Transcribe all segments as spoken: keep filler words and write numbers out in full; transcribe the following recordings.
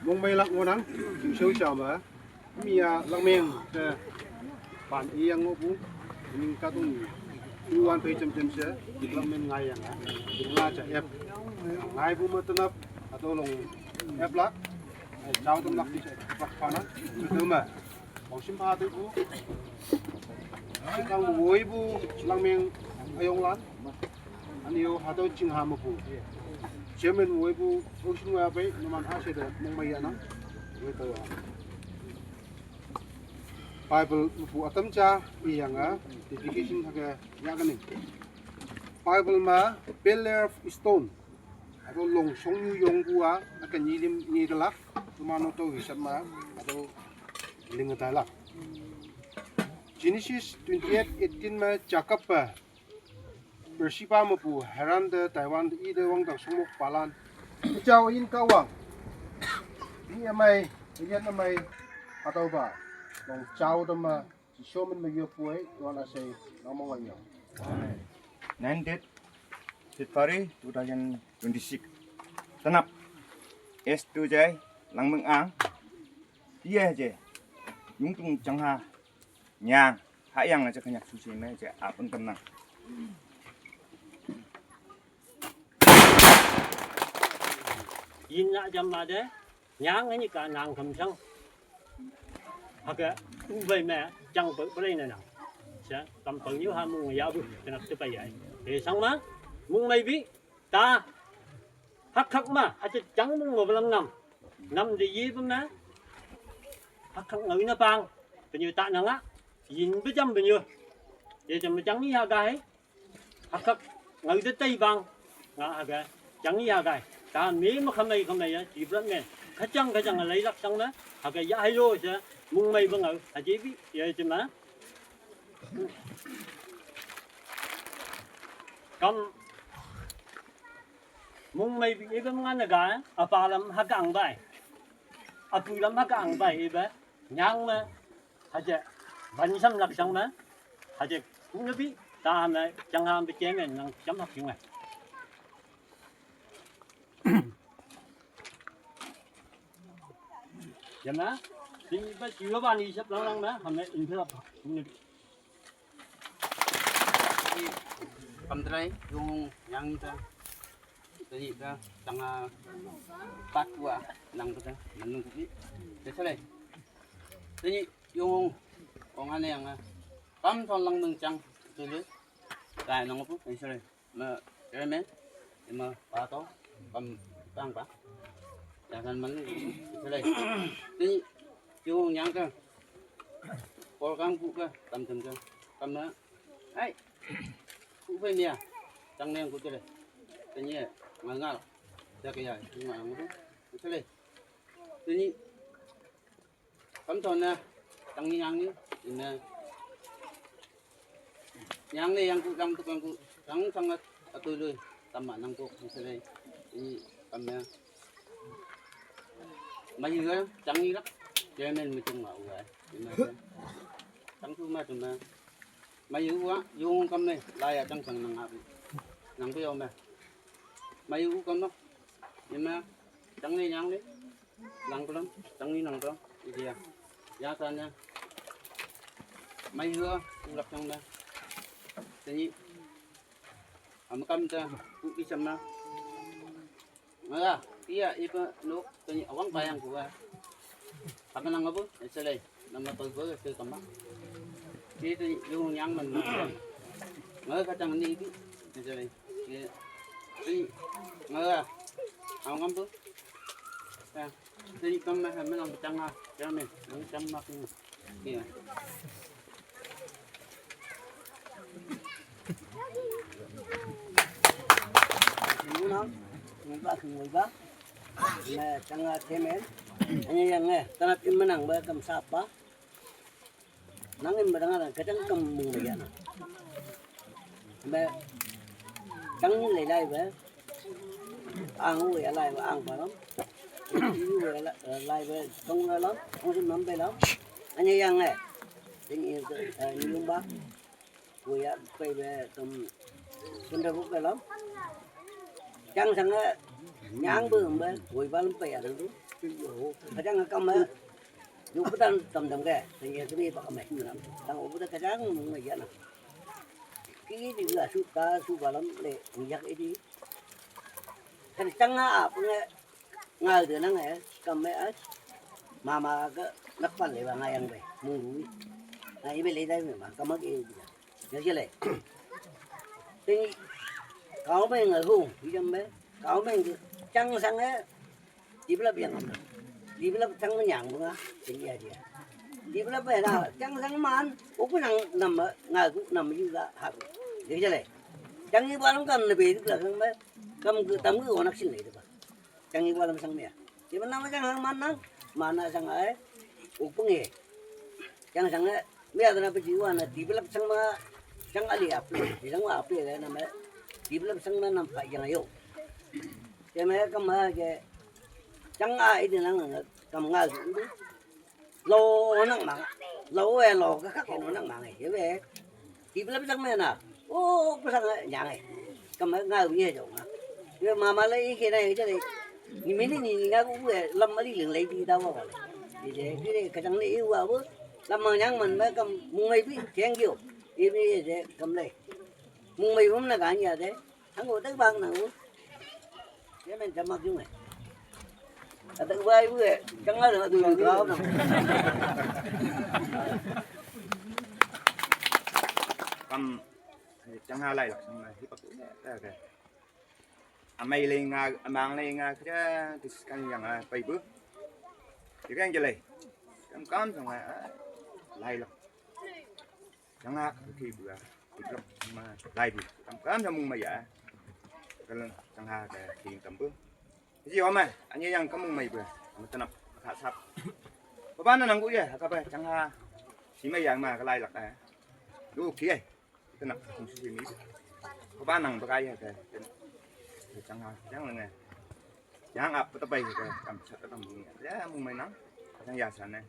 Mongmei lak ngonang, jingshao jama. Miya langmeng te pan iyang ngobu, ning katung ni. Tuan pei cem cem se, langmeng ngai yang, nga ja ep. Ngai bu ma tenap, atau long ep lak, jao tem lak di se, lak pana, betul ma. Bang sim pa tu bu. Sikang woi bu, langmeng ayong lan. Ani yo, hatau ching ha ma bu. Chairman woi bu, ocean wa bai, naman ase da, mongmei ya nang. Woi tau ya. Bible pu atam cha, iyang a, dedication ha ke ya ka ni. Bible ma, pillar of stone. Ado long shong yu yong bua, aka ni lim ni dalak, tumano to hisap ma, ado ling dalak. Genesis twenty-eight eighteen ma Jacob pa, Beersheba ma pu Haran de Taiwan de i de wang dang songmok palan. Chao in ka wang. Ni amai, yan amai, atau ba, long chao de ma, Jishomen ma yop woi, tuan asai, long mong wa yop. Nine date February two thousand twenty-six. Tanap. S two J, Langmeng Ang. Iya je. Yung tung chang ha. Nyang. Ha yang aja kenyak susi me je apun tenang. Yin na jam ma de, nyang ni ka nang kam sang. Haka, u bai me, jang bai bai na nang. Sa, kam pang yu ha mung ya bu, kena tu pai ya. E sang ma, mongmei bi, ta, hak hak ma, aja jang mung ma balam nam. Nam de ye bu ma, hak hak ngau na pang, penyu ta na nga, yin bu jam penyu. Ye jam jang ni ha gai, Hakak ngau de tai bang. Nga haga. Jang i hagai. Ta me ma khamai khamai ya, ti brat me. Kachang kachang lai lak sang na. Haga ya hai lo ja. Mongmei bang ngau. Haji bi. Ya je ma. Kam. Mongmei bi ebe ma nga na ga. Apa lam haga ang bai. Apu lam haga ang bai ebe. Nyang ma. Haja, ban sam lak sang ma. Haja, kuna bi, ta ma, chang ha bi chen nang sam hak yung ma. Jama, si ba si ba ni sap lang lang ma, hame in phe kuna bi. Kam trai, yung yang ta. Tani ka, tanga, pat wa, nang ta, nang nung kupi. Te sale. Tani, Yung ong ane yang a. Kam thon lang meng chang tu lu. Kai nong pu, Israel. Ma, Jeremy. Ma, pa to. Kam tang pa. Ya kan man ni, Israel. Ni, yung yang ka. Por kam ku ka, kam tem ka. Kam na. Ai. Ku pe ni a. Tang neng ku tu le. Tani, ngal ngal. Ya ka ya, ngal ngal. Israel. Tani, Kam thon na, tang ni yang ni, ina. Yang ni yang ku, yang tu yang ku, yang sangat atului, tama nang ku, misalai, ini, kam na. Mayu ga, tang ni lak, German mi tung ma u ga, ina. Tang tu ma tu ma. Mayu wa, yung kam ne, la ya tang sang nang abu. Nang ku yo ma. Mayu kam no, ina, tang ni yang ni. Nang kulam, tang ni nang kulam, idia. Ya sana. Mai hua, ulak tang da. Tani. Am kam ta, ku isam na. Ngala, iya ipa no, tani awang bayang kuwa. Apa nang abu, isalai. Nama tol bo, isalai kama. Ti tani yung yang man na. Ngala ka tang ni ibi, isalai. Ti, ti, ngala. Awang abu. Ya. Jadi kami menang bertengah, kami menang makin. Iya. Menang, menang, menang. Me tengah temen. Hanya yang eh, tengah tim menang, berkam siapa? Nang in ba dang a dang ka dang kam mung ba ya na. Ba dang lai lai ba. Ang u ya lai ba ang ba lam. U ya lai ba tong la lam. Ang sim lam ba lam. Anya yang eh. Ding i ni lum ba. Ku ya pai ba kam. Kun da bu ba lam. Chang sang eh. Nyang ba ba. Ku ba lam pa ya dang du. Kachang kam ma. Yu putan tam tam ke. Tanya kami pa kami. Tang uputan kachang mung ma yana. Ki di la su ka su balam le nyak idi. Kan chang a ap nge. Nga de nang e. Kam me a. Mama ka nakpan le ba nga yang be. Mung lui. Nga ibe le dai me ma. Kam ma ke. Nyak le. Ting. Kau me nga hu. Ijam be. Kau me chang sang e. Di bela biang. Di bela chang menyang bunga. Tinggi aja. Di bela bela chang sang man. Uku nang nama ngaku nama juga hak. Jadi jale. Chang ni balam kam nabi itu lah sang ba. Kam ke tam ke onak sini itu ba. Chang ni balam sang dia. Di mana nama chang sang man nang? Mana sang ai? Uku nge. Chang sang ai. Mi adana pa jiwa na develop sang ma sang ali api, sang ma api le na me develop sang ma nam pa yang ayo. Ke me kam ma ke chang a ini nang kam nga lo nang ma lo e lo ka ka ko nang ma nge ye we develop sang me na o pa sang nyang e kam nga ye jo nga ye ma ma le i ke na ye le ni mi ni ni nga ku we lam ma li leng le di da wa wa le ye ke ka chang le i wa bu Lam ma nyang man ma kam mung mai bi keng kyo. Ibi je kam le. Mung mai bum na ga nya de. Hang go tak bang na u. Ye men jam mak jung ai. A tak bai bu e. Chang la du du ga ma. Kam chang ha lai lak sang mai hi pak. Amai le nga amang le nga kra tis kan yang a pai bu. Ye kan je le. Kam kam sang a lai lak. Chang ha ki bu a ki kam ma lai bu kam kam sa mung mai ya. Ka lang chang ha ka ki tam bu. Ji wa ma ani yang ka mung mai bu. Ma tanap ka sap. Ba ba na nang gu ya ka ba chang ha. Si mai yang ma ka lai lak a. Du ki ai. Tanap kung si mi. Ba ba nang ba ka ya ka. Chang ha chang lang a. Yang ap ta bai ka kam sa ka tam bu ya. Ya mung mai nang. Chang ya sa na.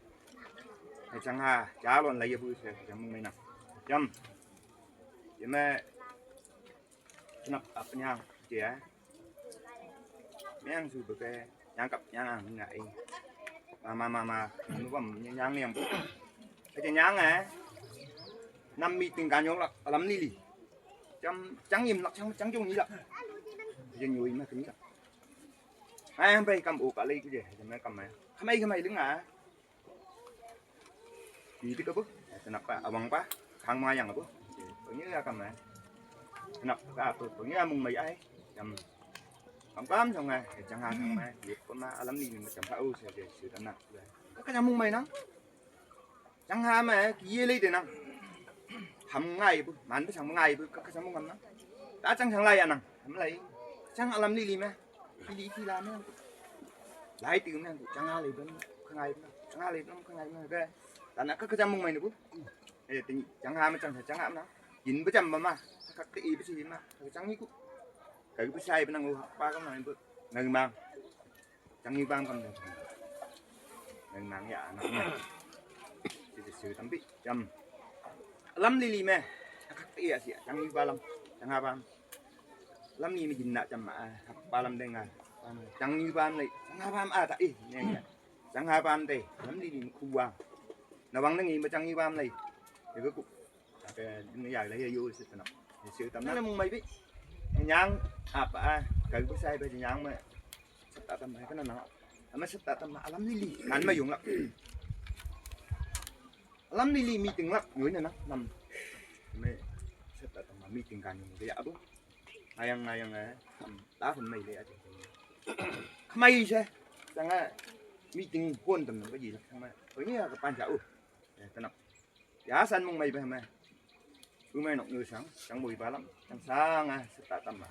Chang ha ja lon lai ya bu se chang mung mai nang. Jam. Ye me. Tanap ap nyang je. Myang su ba ka nyang kap nyang ang nga ai. Ma ma ma ma. Nu bam nyang nyang bu. Ka je nyang a. Nam mi ting ka nyong lak lam li li. Chang chang im lak chang chang jung ni lak. Ka je nyoi ma ka ni lak. Ai bai kam u ka lai ku je. Ka mai kam mai. Ka mai ka mai ling a. Ki ti ka bu. Tanap pa awang pa. Khang ma yang bu. Pang ni ya kam mai. Tanap ka bu. Pang ni mung mai ai. Jam. Kam kam sang ai. Chang ha sang mai. Ye ko ma alam ni ma chang pa u se je su tanap. Ka ka mung mai nang. Chang ha ma ki ye le de nang. Ham ngai bu, man bu sang ngai bu, ka ka sang bu ngam nang. Ta chang sang lai ya nang. Ham lai. Chang alam li li ma. Ki li ki la ma. Lai ti ma chang ha le bu, ka ngai bu. Chang ha le bu, ka ngai bu. Ka. Ta na ka ka chang mung mai ni bu. E ti chang ha ma chang chang ha ma. Yin bu chang ba ma. Ka ka ti bu si ma. Ka chang ni ku. Ka bu sai bu nang u pa ka nang bu. Nang ma. Chang ni bam kam dang. Nang nang ya nang. Si si si tam pi jam. Lam li li me. Akak ti ya si chang ni ba lam. Chang ha bam. Lam ni mi jin na jam ma. Ba lam deng a. Chang ni bam lai. Chang ha bam a ta i. Neng ya. Chang ha bam te. Lam li li khu wa. Na wang nang i ma chang ni bam lai. Ye ku. Ake ni ya le yo se ta na. Ni se ta na mung mai bi. Nyang apa a ka bu sai ba nyang ma. Sa ta tam ma ka na na. Ama sa ta tam ma alam ni li. Kan ma yung lak. Alam ni li meeting lak. Yun na na. Lam. Me sa ta tam ma meeting kan yung ya bu. Ayang ayang eh. Ta hun mai le a. Ka mai se. Sang a meeting hon tam na ba yi lak sang ma. Ko ni ka pan ja u. Ka na. Ya san mung mai ba ma. U mai nok nyu sang, chang bui ba lam, chang sang a, sa ta tam ma.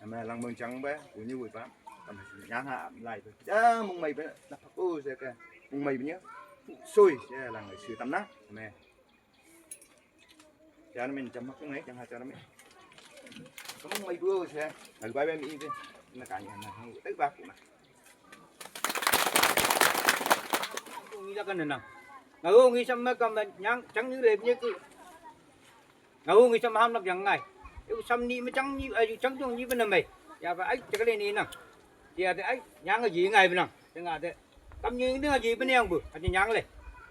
Ma lang mung chang ba, u nyu bui ba, tam si nyang ha am lai ba. Ya mung mai ba, na pa ko se ka, mung mai ba nya. Soi, ya lang si tam na, ma. Ya na min chang mak ngai, chang ha chang min. Ka mung mai bu se, na ba ba mi de, na ka nya na, tai ba ku na. Ngi la kan nang. Nga ro ngi sam ma kam nyang chang ni le ni ku. Nga ro ngi sam ham lak yang ngai. Yu sam ni ma chang ni, ai chang jong ni ba na mai. Ya ba ai chak le ni nang. Ya de ai nyang ji ngai ba nang. Tengah de. Kam nyi ne aji benang bu. Aji nyang le.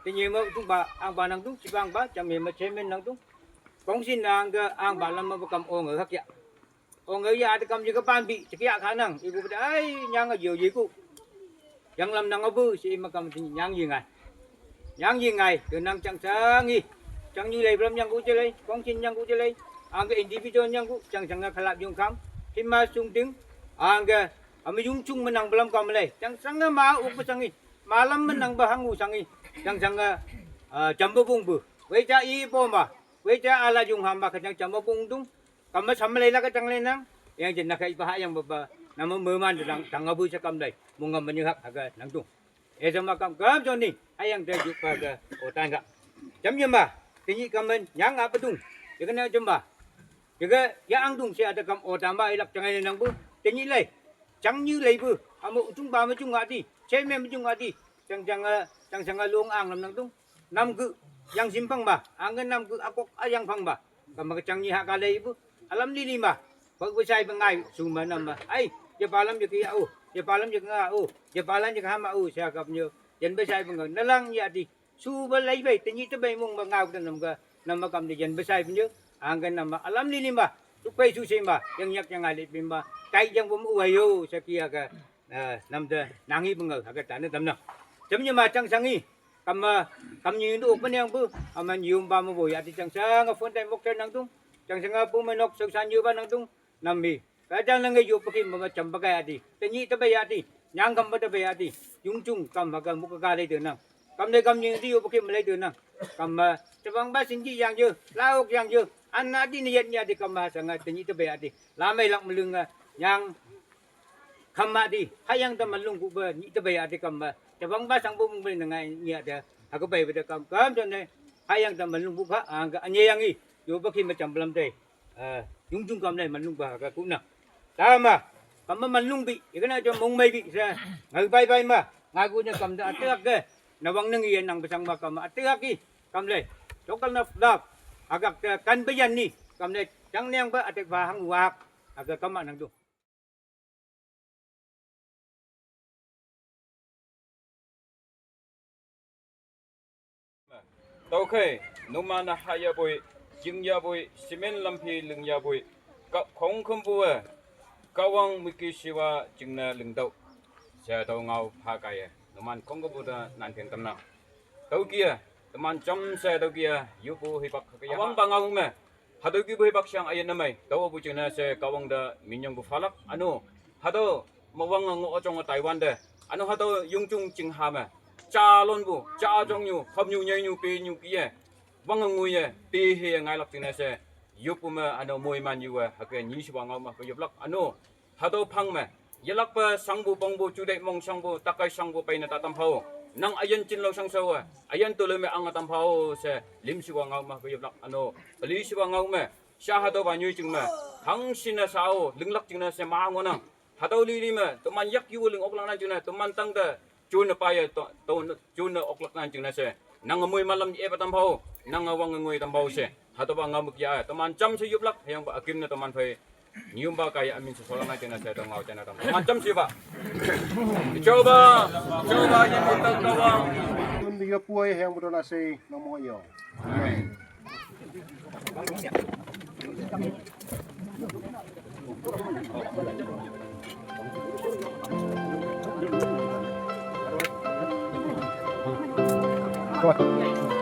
Tenyi ma tung ba ang ba nang tung, si ba ang ba, jam ma chemen nang tung. Kong sin nang ke ang ba lam ma kam ong hak ya. Ong ya de kam ji ke pan bi, cek ya ka nang. Ibu beda ai nyang aji ji ku. Yang lam nang abu si ma kam nyang yi ngai. Nyang yi ngai, de nang chang sang yi. Chang nyi lai blam nyang ku je lai, kong sin nyang ku je lai. Ang ke individual nyang ku, chang sang khalap yung kam. Hima sung ding. Ang ke ama yung chung menang blam kam lai. Chang sang ma uk ba sang yi. Malam menang ba hang u sang yi. Chang sang, ah, jam ba bung bu. Wei cha i po ma. Wei cha ala yung ham ba ka chang jam ba bung dung. Kam ma sam lai la ka chang lai nang. Yang jen na kai ba ha yang ba ba. Nama meman dang dang abu sa kam lai. Mung ngam menyu hak ha ka nang dung. E jam ma kam kam jon ni. Ayang de juk ba ka o tan ka. Jam yam ba. Tenyi kam men nyang a ba dung. Ye ka na jam ba. Ye ka ya ang dung se ada kam o tan ba ilak chang lai nang bu. Tenyi lai. Chang nyi lai bu. Ama u chung ba ma chung a di. Che me ma chung a di. Chang chang a, chang chang a long ang lam nang dung. Nam gu yang sim phang ba. Ang nam gu akok ayang phang ba. Kam ma ka chang nyi ha ka lai bu. Alam li li ma. Ba bu sai ba ngai su ma nam ma. Ai, ya ba lam ya ki ya o. Ya ba lam ya nga o. Ya ba lam ya ha ma o. Sa kap nyo. Yan ba sai ba nga. Na lang ya di. Su ba lai bai, tenyi te bai mung ba ngau te nam ka, nam ma kam de jen ba sai pun yo, ang ka nam ma alam li lim ba, su pai su sim ba, yang yak yang ali pin ba, tai yang bum u hai yo, sa kia ka, eh, nam te nang i bengau, ha ka ta ne tam na. Jam nyi ma chang sang i, kam ma, kam nyi ndu uk pa niang bu, aman yum ba ma bo ya ti chang sang, phone tai mok te nang tung, chang sang pu ma nok, sau san yu ba nang tung, nam mi. Ka jang nang yu pa kim ma cham ba ka ya ti, tenyi te ba ya ti, nyang kam ba te ba ya ti, yung chung kam ma ka mu ka ka lai te nang. Kam le kam nyi ti yu pa kim lai te nang. Kam ma, te bang ba sin ji yang yu, la uk yang yu, an na ti ni yet nya ti kam ma sang a, tenyi te ba ya ti. La mai lak ma lung a, nyang kam ma ti, ha yang te ma lung ku ba, nyi te ba ya ti kam ma. Te bang ba sang bu mung ba na ngai nya te, ha ka bai ba te kam, kam te ne, ha yang te ma lung ku ka, ang ka, an ye yang i, yu pa kim ma cham blam te. Eh, yung chung kam lai man lung ba ka ku na. Ta ma, kam ma man lung bi, i ka na jo mong mai bi sa. Ngai bai bai ma, nga ku nya kam da atak ke. Na wang nang i nang ba sang ma kam atak i. Kam lai. Chokal na flap. Agak te kan ba yan ni. Kam lai chang neng ba atak ba hang wak. Aga kam ma nang du. Tau khai, numa na ha ya bui, jing ya bui, simen lampi ling ya bui, kap khong khum bu e, kawang miki siwa jing na ling dau. Sa tau ngau pha kai e, numan khong khum bu da nan thiang tam na. Tau kia, teman jam sa tau kia, yu bu hi bak ka ya. Awang ba ngau me. Hatüo ki bu hipak shang ayin namei. Tao bu jingne she Kahwang te minyong bu phalak. Üno, hatüo mawang-e ngoh jong Taiwan te. Üno hatüo yongjong chingha me. Jalon bu, ja jongnyu, hapnyu, nyeinu, penyu kih-e. Wange ngoiye, te heye ngailak jingne she. Yoppu me üno moiman yuwe, hüke nyi shewa ngao me ke yoplak. Üno, hatüo phang me, yelakpe shangpu pongpu, juteih mong shangpu, takai shangpu peine ta tam phao. Nang üyin jinlao shang shao-e, üyin toloimei ange tam phao she, lim shewa ngao me ke yoplak. Üno, peli shewa ngao me, sha hatüopa nyoijing me, hangshinne shao, linglak jingne she ma ngohnang. Hatüo lili me, teman yak yu ling oklak nang jingne, teman tangte, jone paiye to, to, jone oklak nang jingne she, nange moiman lam epa tam phao, nange wange ngoi tam phao she. Hatüopa ngao me kih-a, teman jam she yoplak, hüyangpa üküm ne teman phei nyumpa kaiye ümin she sholak nang jingne she, tüo ngao jingne tam. Teman jam she ba. Jehovah, Jehovah, yinpu tao Kahwang. Tun yoppu-e hüyangpu tola she, nang mo yo. Amen.